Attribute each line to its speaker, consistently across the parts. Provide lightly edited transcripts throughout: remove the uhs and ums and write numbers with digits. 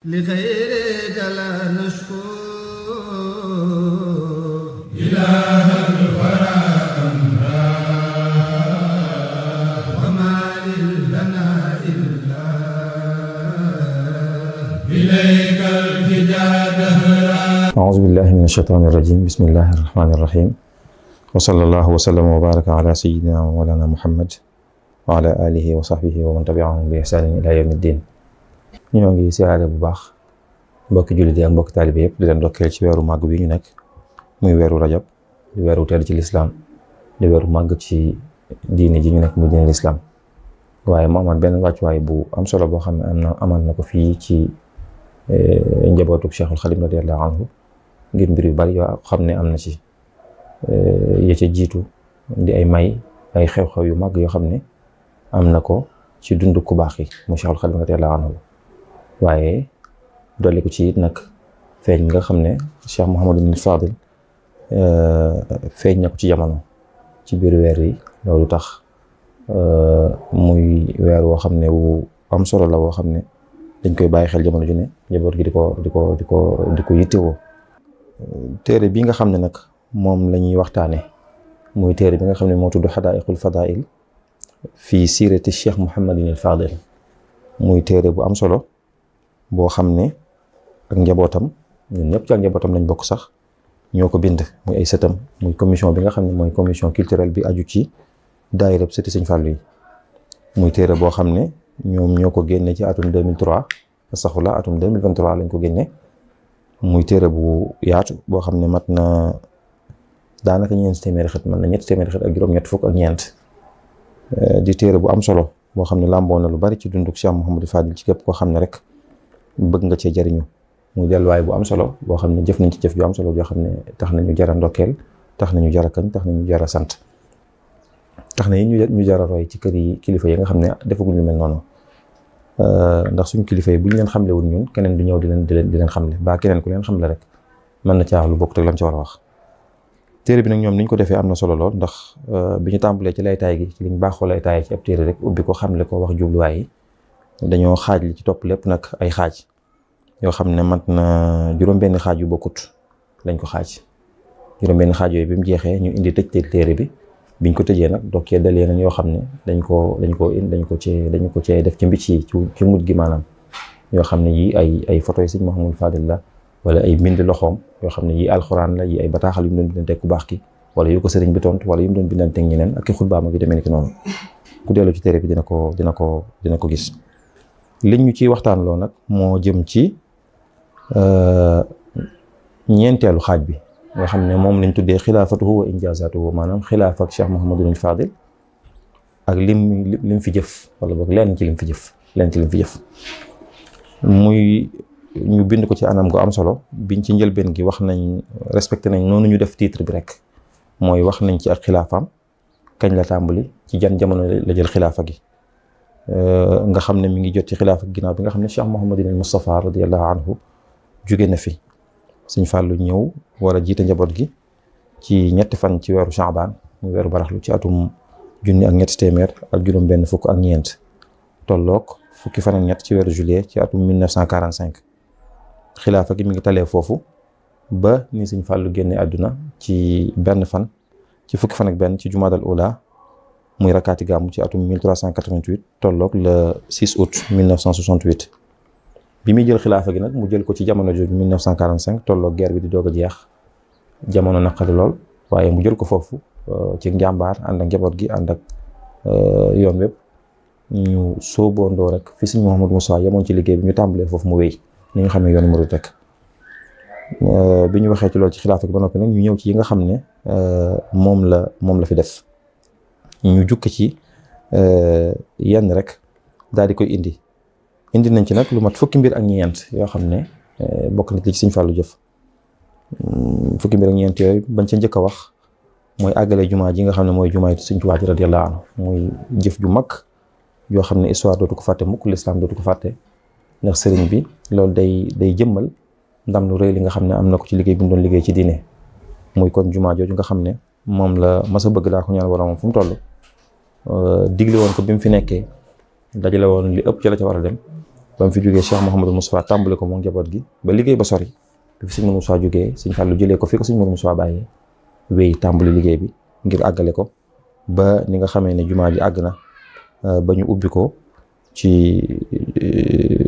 Speaker 1: لغيرك لا نشكو إله الورى أمرا وما لنا إلا إليك التجا دهرا.
Speaker 2: أعوذ بالله من الشيطان الرجيم. بسم الله الرحمن الرحيم. وصلى الله وسلم وبارك على سيدنا ومولانا محمد وعلى آله وصحبه ومن تبعهم بإحسان إلى يوم الدين. ñoo ngi siyaare bu baax mbokki jullit yi ak mbokki taalibe yëpp di leen dokkeel ci weeru màgg bi ñu nekk muy weeru rajab di weeru tedd ci lislaam di weeru màgg ci diine ji ñu nekk muy diine lislaam waaye mu amaat benn wàccuwaay bu am solo boo xam ne amaan na ko fii ci njabootu Cheikhul Khadim radiyallahu anhu ngir mbir yu bari yoo xam ne am na ci ya ca jiitu di ay may ay xew-xew yu màgg yoo xam ne am na ko ci dundu ku baax yi mu Cheikhul Khadim radiyallahu anhu waaye dolli ko ci it nag feeñ nga xam ne Cheikh Mouhamadul Fadil feeñ na ko ci jamono ci biir weer yi loolu tax muy weer woo xam ne wu am solo la woo xam ne dañ koy bàyyi xel jamono ju ne njaboot gi di ko yittewoo. téere bi nga xam ne nag moom la ñuy waxtaane muy téere bi nga xam ne moo tudd Hadaa'iqul Fadaa'il fii siirati Cheikh Mouhamadul Fadil muy téere bu am solo boo xam ne ak njabootam ñun ñëpp ci ak njabootam lañ bokk sax ñoo ko bind muy ay sëtam muy commission bi nga xam ne mooy commission culturelle bi aju ci daayira sëti Sëñ Fallu yi muy téere boo xam ne ñoom ñoo ko génne ci atum 2003 astaghfirullah atum 2023 lañ ko génne muy téere bu yaatu boo xam ne mat na daanaka ñeenti téeméeri xët mën na ñetti téeméeri xët ak juróom-ñett fukk ak ñeent di téere bu am solo boo xam ne làmboo na lu bari ci dunduk Cheikh Mouhamadou Fadil ci képp koo xam ne rek bëgg nga cee jariñu muy delluwaay bu am solo boo xam ne jëf nañ ci jëf ju am solo joo xam ne tax nañu jara ndokkeel tax nañu jara kañ tax nañu jara sant tax na ñu jara roy ci kër yi kilifa yi nga xam ne defaguñ lu mel noonu ndax suñu kilifa yi bu ñu leen xamlewul ñun keneen du ñëw di leen xamle ba keneen ku leen xamle rek mën na caax lu bokk te lam ci war a wax. téere bi nag ñoom niñ ko defee am na solo lool ndax bi ñu tàmbalee ci laytaay gi ci liñ baaxoo laytaay ci ab téere rek ubbi ko xamle ko wax jubluwaay yi dañoo xaaj li ci topp lépp nag ay xaaj yoo xam ne mat na juróom-benn xaaj yu bokkut lañ ko xaaj juróom-benn xaaj yooyu bi mu jeexee ñu indi tëj téere bi biñ ko tëjee nag doog cee dal yeneen yoo xam ne dañ ko cee def ci mbicc yi ci mujj gi maanaam yoo xam ne yi ay photo yi Sëñ Mouhamadou Fadil la wala ay mbind loxoom yoo xam ne yi alxuraan la yi ay bataaxal yu mu doon bindante ku baax ki wala yu ko sëriñ bi tontu wala yu mu doon bindante ak ñeneen ak i xutbaam ak yu demee ni ki noonu ku dellu ci téere bi dina ko gis. liñ ñu ciy waxtaan loo nag moo jëm ci ñeenteelu xaaj bi nga xam ne moom lañ tuddee xilaafatuhu wa injaazaatuhu maanaam xilaaf ak Cheikh Mouhamadul Fadil ak lim fi jëf wala boog leen ci lim fi jëf muy ñu bind ko ci anam gu am solo biñ ci njëlbeen gi wax nañ respecté nañ noonu ñu def titre bi rek mooy wax nañ ci ak xilaafaam kañ la tàmbali ci jan jamono la jël xilaafa gi nga xam ne mi ngi jot ci xilaafa ginnaaw bi nga xam ne Cheikh Mouhamadul Moustapha radiyallahu anhu jóge na fi Sëñ Fallu ñëw war a jiite njaboot gi ci ñetti fan ci weeru Shaabaan muy weeru baraxlu ci atum junni ak ñetti téeméer ak juróom-benn fukk ak ñeent tolloog fukki fan ak ñett ci weeru juillet ci atum 1945 xilaafa gi mi ngi talee foofu ba ni Sëñ Fallu génne àdduna ci benn fan ci fukki fan ak benn ci jumaadal ula muy rakkaati gàmmu ci atum 1388 tolloog le 6 août 1968 bi muy jël xilaafa gi nag mu jël ko ci jamono jooju 1945 tolloog guerre bi di doog a jeex jamono naqari lool waaye mu jël ko foofu ci njàmbaar ànd ak njaboot gi ànd ak yoon wépp ñu sóoboondoo rek fi Sëñ Mouhamadou Moussa yemoon ci liggéey bi ñu tàmbalee foofu mu wéy ni nga xam ne yoonu murid rek bi ñu waxee ci loolu ci xilaafa gi ba noppi nag ñu ñëw ci yi nga xam ne moom la fi def ñu jukki ci yenn rek daal di koy indi nañ ci nag lu mat fukki mbir ak ñeent yoo xam ne bokk na ci Sëñ Fallu jëf fukki mbir ak ñeent yooyu bañ ca njëkk a wax mooy àggale jumaa ji nga xam ne mooy jumaa Sëñ Tuubaa ji radiyallahu anhu muy jëf ju mag yoo xam ne histoire dootu ko fàtte mukk l'islam dootu ko fàtte ndax sëriñ bi loolu day jëmmal ndam lu rëy li nga xam ne am na ko ci liggéey bi mu doon liggéey ci diine muy kon jumaa jooju nga xam ne moom la mas a bëgg daa ko ñaan boromam fu mu toll digle woon ko bi mu fi nekkee dajale woon li ëpp ci la ca war a dem ba mu fi jógee Cheikh Mouhamadou Moustapha tàmbale ko moom njaboot gi ba liggéey ba sori bi fi sëñ Modou Moustapha jógee sëñ Fallou jëlee ko fi ko sëñ Modou Moustapha bàyyee wéy tàmbali liggéey bi ngir àggale ko ba ni nga xamee ne jumaa ji àgg na ba ñu ubbi ko ci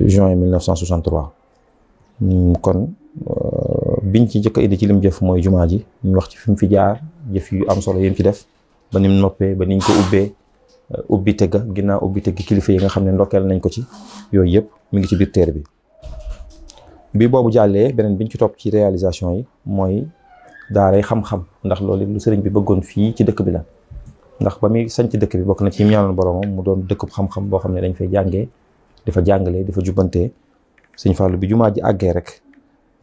Speaker 2: juin 1963 kon biñ ci njëkk a indi ci lim jëf mooy jumaa ji ñu wax ci fi mu fi jaar jëf yu am solo yim ci def ba nim noppee ba niñ ko ubbee ubbi tëgga ginnaaw ubbi tëggi kilifa yi nga xam ne ndokkeel nañ ko ci yooyu yëpp mi ngi ci biir téere bi boobu jàllee beneen biñ ci topp ci réalisation yi mooy daaray xam-xam ndax loolu lu sëriñ bi bëggoon fii ci dëkk bi la ndax ba muy sañ ci dëkk bi bokk na ci ñaanoon boromam mu doon dëkkub xam-xam boo xam ne dañ fay jàngee dafa jàngalee dafa jubbantee sëñ Fallou bi jumaa ji àggee rek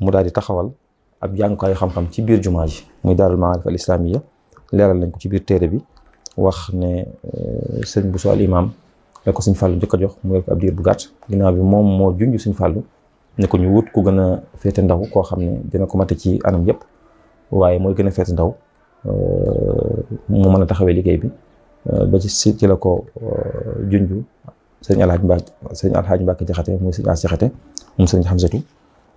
Speaker 2: mu daal di taxawal ab jàngukaayu xam-xam ci biir jumaa ji muy daarul maarif al islamiyya leeral nañ ko ci biir téere bi wax ne sëñ Bousso al imam la ko sëñ Fallou njëkk a jox mu yor ko ab diir bu gàtt ginnaaw bi moom moo junj sëñ Fallou ne ko ñu wut ku gën a féete ndaw koo xam ne dina ko mate ci anam yëpp waaye mooy gën a féete ndaw mu mën a taxawee liggéey bi ba ci la ko junj sëñ Alhaaj Mbàkke Jaxate muy sëñ As Jaxate moom sëñ Xamsatu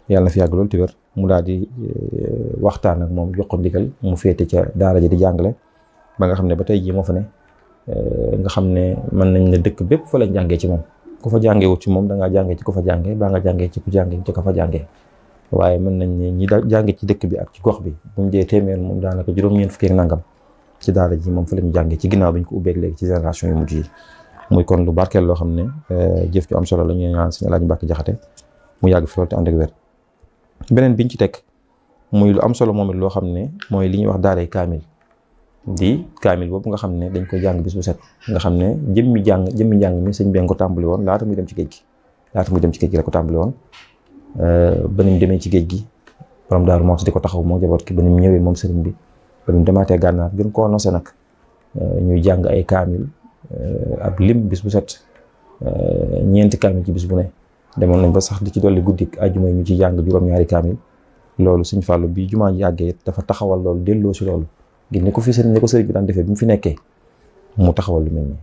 Speaker 2: yàlla na fi yàgg loolu te wér mu daal di waxtaan ak moom jox ko ndigal mu féete ca daara ji di jàngale ba nga xam ne ba tey jii moo fa ne nga xam ne mën nañ ne dëkk bépp fa lañ jàngee ci moom ku fa jàngee wut ci moom da ngaa jàngee ci ku fa jàngee baa nga jàngee ci ku jàngee ci ka fa jàngee waaye mën nañ ne ñi jàngee ci dëkk bi ak ci gox bi buñ dee téeméer moom daanaka juróom-ñeent fukki ak nangam ci daara ji moom fa lañu jàngee ci ginnaaw bi ñu ko ubbeeg léegi ci génération yu mujj yi muy kon lu barkeel loo xam ne jëf ju am solo la ñuy ñaan sëñ Alaaji Mbàkke Jaxate mu yàgg fi loolu te ànd ak wér beneen biñ ci teg muy lu am solo moom it loo xam ne mooy li ñuy wax daaray kaamil di kaamil boobu nga xam ne dañ koy jàng bis bu set nga xam ne jëmmi njàng mi sëñ bi ko tàmbali woon laata muy dem ci géej gi la ko tàmbali woon ba ni mu demee ci géej gi borom Daaru Muxti di ko taxaw moo jaboot ki ba ni mu ñëwee moom sëriñ bi ba ni mu demaatee gànnaar gën koo nosé nag ñuy jàng ay kaamil ab lim bis bu set ñeenti kaamil ci bis bu ne demoon nañ ba sax di ci dolli guddi àjjuma ñu ci jàng juróom-ñaari kaamil loolu sëñ Fallou bi jumaa ji yàggee dafa taxawal loolu delloo si loolu ngir ni ko sëriñ bi daan defee bi mu fi nekkee mu taxawal lu mel nii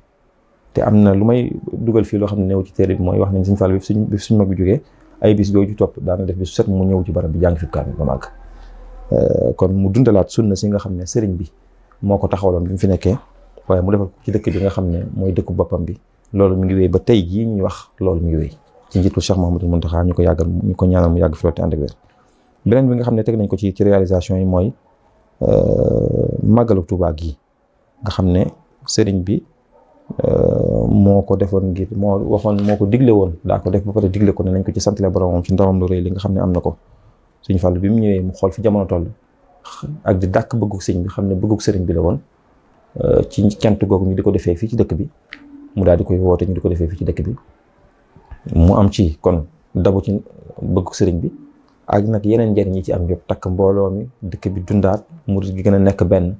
Speaker 2: te am na lu may dugal fii loo xam ne néew ci téere bi mooy wax nañ sëñ Fallou bi suñ mag bi jógee ay bis yooyu ci topp daana def bis su set mu ñëw ci barab bi jàng fi kaamil ba màgg kon mu dundalaat sunna si nga xam ne sëriñ bi moo ko taxawaloon bi mu fi nekkee waaye mu defal ko ci dëkk bi nga xam ne mooy dëkku boppam bi loolu mi ngi wéy ba tey jii ñuy wax loolu mi ngi wéy ci njiitu Cheikh Mouhamadou Mountakha ñu ko ñaanal mu yàgg fi loolu te ànd ak wér beneen bi nga xam ne teg nañ ko ci réalisation yi mooy màggalu Tuubaa gi nga xam ne sëriñ bi moo ko defoon ngir moo ko digle woon daa ko def ba pare digle ko ne nañ ko ci santale boromam ci ndamam lu rëy li nga xam ne am na ko Sëñ Fallu bi mu ñëwee mu xool fi jamono toll ak di dàkk bëggug sëñ bi xam ne bëggug sëriñ bi la woon ci cant googu ñu di ko defee fii ci dëkk bi mu daal di koy woote ñu di ko defee fii ci dëkk bi mu am ci kon dabu ci bëggug sëriñ bi ak nag yeneen njëriñ yi ci am yëpp takk mbooloo mi dëkk bi dundaat murid gi gën a nekk benn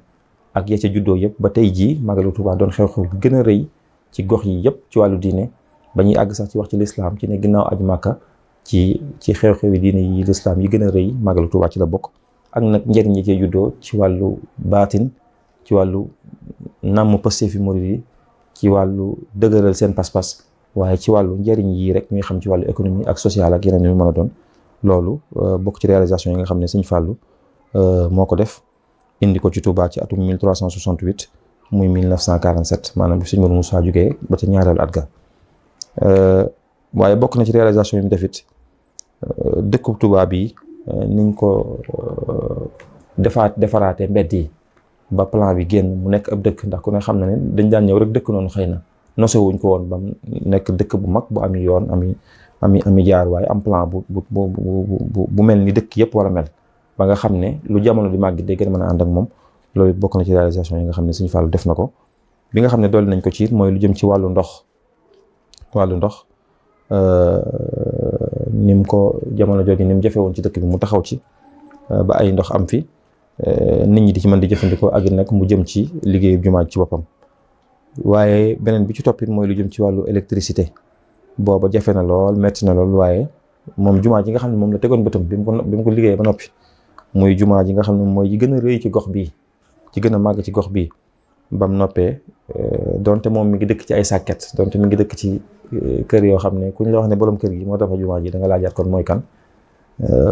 Speaker 2: ak ya ca juddoo yëpp ba tey jii Magalu Tuubaa doon xew-xew bi gën a rëy ci gox yi yëpp ci wàllu diine ba ñuy àgg sax ci wax ci lislaam ci ne ginnaaw aju Màkka ci xew-xewi diine yi lislaam yi gën a rëy Magalu Tuubaa ci la bokk ak nag njëriñ yi cee juddoo ci wàllu baatin ci wàllu nàmm pasteefi murid yi ci wàllu dëgëral seen pas-pas waaye ci wàllu njëriñ yi rek ñuy xam ci wàllu économie ak social ak yeneen yu mën a doon loolu bokk ci réalisation yi nga xam ne Sëñ Fallu moo ko def indi ko ci Touba ci atum 1368 muy 1947 maanaam bi Sëñ Mourou Moussa jógee ba ca ñaareelu at ga waaye bokk na ci réalisation yi mu def it dëkkub Touba bi niñ ko defaraatee mbedd yi ba plan bi génn mu nekk ab dëkk ndax ku ne xam na ne dañ daan ñëw rek dëkk noonu xëy na nosewuñ ko woon ba mu nekk dëkk bu mag bu ami yoon ami jaar waaye am plan bu mel ni dëkk yëpp war a mel ba nga xam ne lu jamono di màgg day gën a mën a ànd ak moom loolu bokk na ci réalisation yi nga xam ne Sëñ Fallu def na ko bi nga xam ne dolli nañ ko ci it mooy lu jëm ci wàllu ndox nim ko jamono jooju ni mu jafe woon ci dëkk bi mu taxaw ci ba ay ndox am fi nit ñi di ci mën di jëfandikoo ak nag mu jëm ci liggéeyu jumaa ci boppam waaye beneen bi ci toppit mooy lu jëm ci wàllu électricité booba jafe na lool metti na lool waaye moom jumaa ji nga xam ne moom la tegoon bëtam bi mu ko liggéeyee ba noppi muy jumaa ji nga xam ne mooy yi gën a rëy ci gox bii ci gën a màgg ci gox bii bam noppee donte moom mi ngi dëkk ci ay sàkket donte mi ngi dëkk ci kër yoo xam ne ku ñu la wax ne borom kër gi moo tax jumaa ji da nga laajaat kon mooy kan.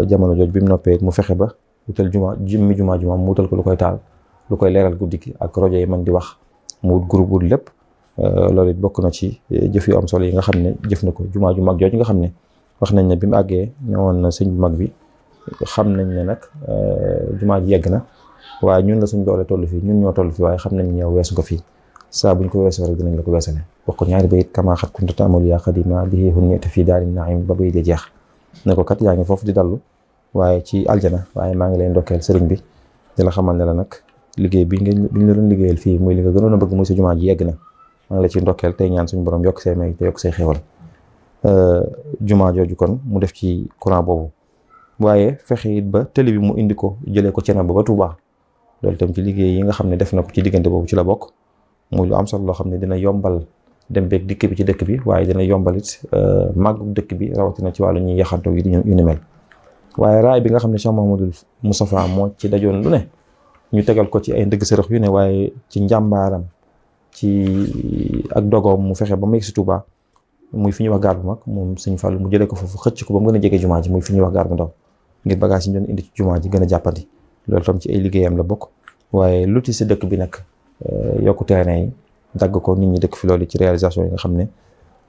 Speaker 2: Jamono jooj bi mu noppee mu fexe ba wutal jumaa mu wutal ko lu koy taal lu koy leeral guddi gi ak rajo yi man di wax mu wut groupe wut lépp. Loolu it bokk na ci jëf yu am solo yi nga xam ne jëf na ko jumaa ju mag jooju nga xam ne wax nañ ne bi mu àggee ñëwoon na sëñ bu mag bi xam nañ ne nag jumaa ji yegg na waaye ñun la suñ doole toll fii ñun ñoo toll fii waaye xam nañ ne yow weesu ko fii saa buñ ko weesoo rek dinañ la ko weesale wax ko ñaari bayit kama xat kunta ta'malu yaa xadima bihi hunnita fii daari naim ba bay di jeex ne ko kat yaa ngi foofu di dallu waaye ci aljana waaye maa ngi lay ndokkeel sëriñ bi di la xamal ne la nag liggéey bi ñu la doon liggéeyal fii muy li nga gënoon a bëgg muy sa jumaa ji yegg na maa ngi la ci ndokkeel tey ñaan suñu borom yokk say may te yokk say xéwal jumaa jooju kon mu def ci courant boobu waaye fexe it ba télé bi mu indi ko jëlee ko Thiénaba ba Touba loolu itam ci liggéey yi nga xam ne def na ko ci diggante boobu ci la bokk muy lu am solo loo xam ne dina yombal dem beeg dikk bi ci dëkk bi waaye dina yombal it màggu dëkk bi rawatina ci wàllu ñuy yaxantoo yi yu ni mel waaye raay bi nga xam ne Cheikh Mouhamadoul Moustapha moo ci dajoon lu ne ñu tegal ko ci ay ndëgg sërëx yu ne waaye ci njàmbaaram ci ak dogoom mu fexe ba mu yegg si Touba muy fi ñuy wax gaar bu mag moom Sëñ Fallu mu jëlee ko foofu xëcc ko ba mu gën a jege jumaa ji muy fi ñuy wax gaar bu ndaw ngir bagage yi ñu doon indi ci jumaa ji gën a jàppandi loolu tam ci ay liggéeyam la bokk waaye luti si dëkk bi nag yokku terrain yi dagg ko nit ñi dëkk fi loolu ci réalisation yi nga xam ne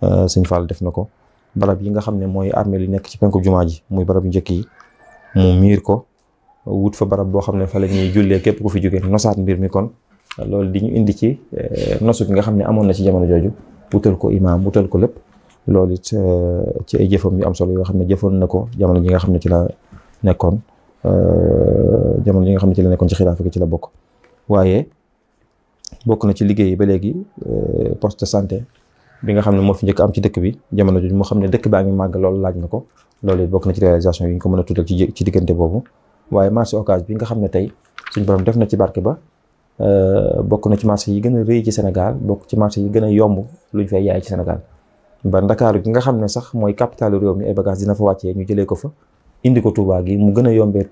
Speaker 2: Sëñ Fall def na ko barab yi nga xam ne mooy armée li nekk ci penku jumaa ji muy barab yu njëkk yi mu miir ko wut fa barab boo xam ne fa la ñuy jullee képp ku fi jógee nosaat mbir mi kon loolu di ñu indi ci nosu gi nga xam ne amoon na ci jamono jooju wutal ko imaam wutal ko lépp loolu it ci ay jëfam yu am solo yoo xam ne jëfoon na ko jamono ji nga xam ne ci la nekkoon jamono ji nga xam ne ci la nekkoon ci xilaafa gi ci la bokk waaye bokk na ci liggéey yi ba léegi poste de santé bi nga xam ne moo fi njëkk am ci dëkk bi jamono jooju moo xam ne dëkk baa ngi màgg loolu laaj na ko loolu it bokk na ci réalisation yi ñu ko mën a tuddal ci diggante boobu waaye marché Ocass bi nga xam ne tey suñ borom def na ci barke ba bokk na ci marché yi gën a rëy ci Sénégal bokk ci marché yi gën a yomb luñ fay yaay ci Sénégal ba Ndakaaru gi nga xam ne sax mooy capitalu réew mi ay bagages dina fa wàccee ñu jëlee ko fa indi ko Touba gi mu gën a yombee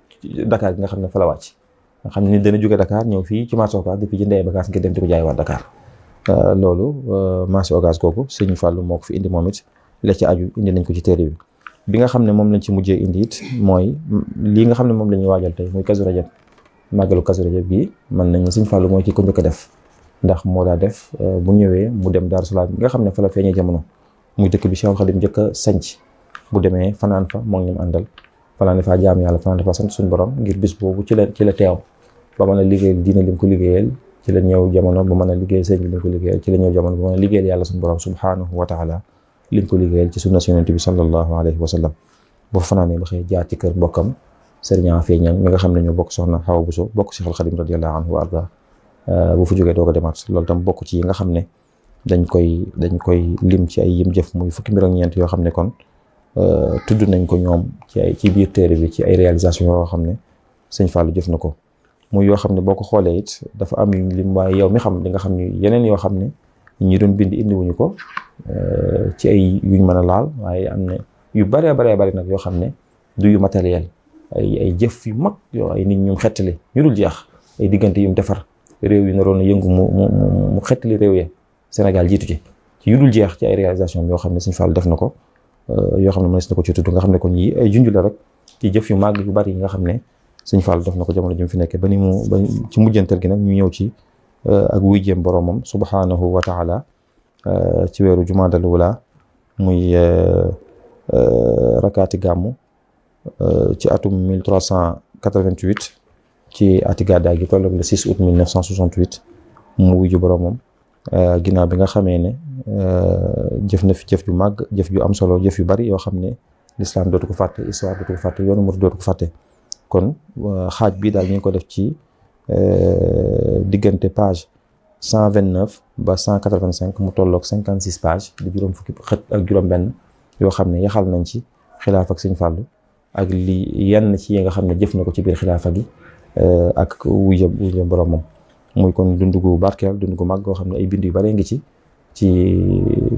Speaker 2: Dakar gi nga xam ne fa la wàcc nga xam ne nit dana jóge Dakar ñëw fii ci marché Ocass depuis jëndee ay bagages ngir dem di ko jaay waa Dakar loolu marché Ocass kooku Sëñ Fallu moo ko fi indi moom it la ci aju indi nañ ko ci téere bi nga xam ne moom lañ ci mujjee indi it mooy lii nga xam ne moom la ñuy waajal tey muy Kazu Rajab màggalu Kazu Rajab bi mën nañ Sëñ Fallu mooy ki ko njëkk a def ndax moo daa def bu ñëwee mu dem Daaru Salaam bi nga xam ne fa la feeñee jamono muy dëkk bi Cheikhul Khadim njëkk a sanc bu demee fanaan fa moo ngi ñoom àndal fanaan dafaa jaam yàlla fanaan dafa sant suñu borom ngir bis boobu ci la teew ba mën a liggéeyal diine lim ko liggéeyal ci la ñëw jamono ba mën a liggéeyal sëñ bi lim ko liggéeyal ci la ñëw jamono ba mën a liggéeyal yàlla suñu borom subhanahu wa taala lim ko liggéeyal ci sunna yonent bi sallallahu alayhi wa sallam boo fanaanee ba xëy jaar ci kër mbokkam Sëriñ Afee Ñaŋ mi nga xam ne ñoo bokk soxna Xawa Buso bokk Cheikhul Khadim radiyallahu anhu wa arda bu fa jógee doo ko demaat loolu tam bokk ci yi nga xam ne dañ koy lim ci ay yim jëf muy fukki mbir ak ñeent yoo xam ne kon tudd nañ ko ñoom ci biir téere bi ci ay réalisation yoo xam ne Sëñ Fallu jëf na ko muy yoo xam ne boo ko xoolee it dafa am yuñ lim waaye yow mi xam di nga xam ni yeneen yoo xam ne ñi doon bind indiwuñu ko ci ay yuñ mën a laal waaye am na yu baree bari nag yoo xam ne du yu matériel ay jëf yu mag yoo ay nit ñu xettali ñu dul jeex ay diggante yum defar réew yi naroon na yëngu mu xettali réew ya Sénégal jiitu ci yu dul jeex ci ay réalisation yoo xam ne Sëñ Fallu def na ko yoo xam ne mënees na ko ci tudd nga xam ne kon yi ay junj la rek ci jëf yu mag yu bari yi nga xam ne Sëñ Fallu def na ko jamono ji mu fi nekkee ba ci mujjantal gi nag ñu ñëw ci ak wuy jéem boromam subhanahu wa taala ci weeru jumaadal wula muy rakaati gàmmu ci atum 1388 ci ati gàddaay gi tolloog le 6 août 1968 mu wuy ji boromam ginnaaw bi nga xamee ne jëf na fi jëf ju màgg jëf ju am solo jëf yu bari yoo xam ne l'islam dootu ko fàtte histoire dootu ko fàtte yoonu murid dootu ko fàtte kon xaaj bii daal ñu ngi ko def ci diggante page 129 ba 185 mu tolloog 56 page di juróom fukki xët ak juróom benn yoo xam ne yaxal nañ ci xilaaf ak Sëñ Fallu ak li yenn ci yi nga xam ne jëf na ko ci biir xilaafa gi ak wuy boromam muy kon dundu gu barkeel dundu gu mag goo xam ne ay bind yu bare ngi ci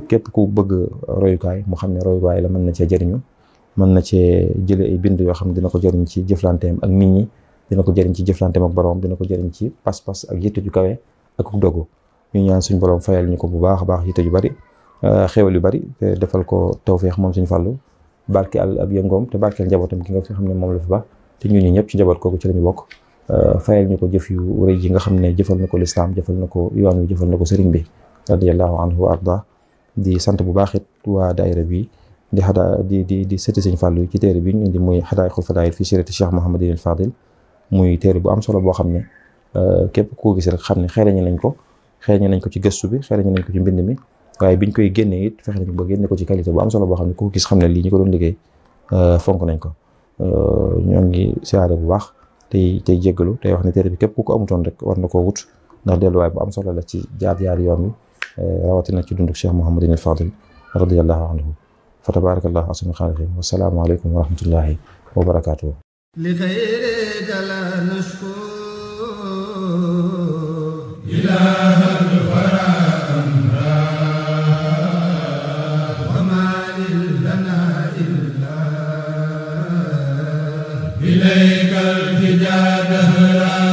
Speaker 2: képp ku bëgg royukaay mu xam ne royukaay la mën na cee jëriñu mën na cee jële ay bind yoo xam ne dina ko jëriñ ci jëflanteem ak nit ñi dina ko jëriñ ci jëflanteem ak boromam dina ko jëriñ ci pas-pas ak yitte ju kawe ak dogu ñu ñaan suñ borom fayal ñu ko bu baax a baax yitte ju bari xéwal yu bari te defal ko tawféex moom Sëñ Fallu barkeel ab yëngoom te barkeel njabootam gi nga xam ne moom la fi ba te ñun ñi ñëpp ci njaboot kooku ci lañu bokk fayal ñu ko jëf yu rëy yi nga xam ne jëfal na ko lislaam jëfal na ko yoon wi jëfal na ko sëriñ bi radiyallahu anhu wa arda di sant bu baax it waa daayira bi di sëti Sëñ Fallu ci téere bi ñu indi muy Hadaa'iqul Fadaa'il fi siirati Cheikh Mouhamadinil Fadil muy téere bu am solo boo xam ne képp koo gis rek xam ne xereñe nañ ko ci gëstu bi xereñe nañ ko ci mbind mi waaye biñ koy génnee it fexe nañ ba génne ko ci qualité bu am solo boo xam ne ku gis xam ne lii ñu ko doon liggéey fonk nañ ko ñoo ngi siyaare bu baax tey jéggalu tey wax ne téere bi képp ku ko amutoon rek war na koo wut ndax delluwaay bu am solo la ci jaar yoon wi rawatina ci dunduk Cheikh Mouhamadinil Fadil radiyallahu anhu fa tabarakallahu ahsanul xaaliqiin wa salaamu aleykum wa rahmatullahi wa barakaatuhu
Speaker 1: li xayrika la nashku ilahal wara amra wa ma lana illa ilayka al-tijaa dahra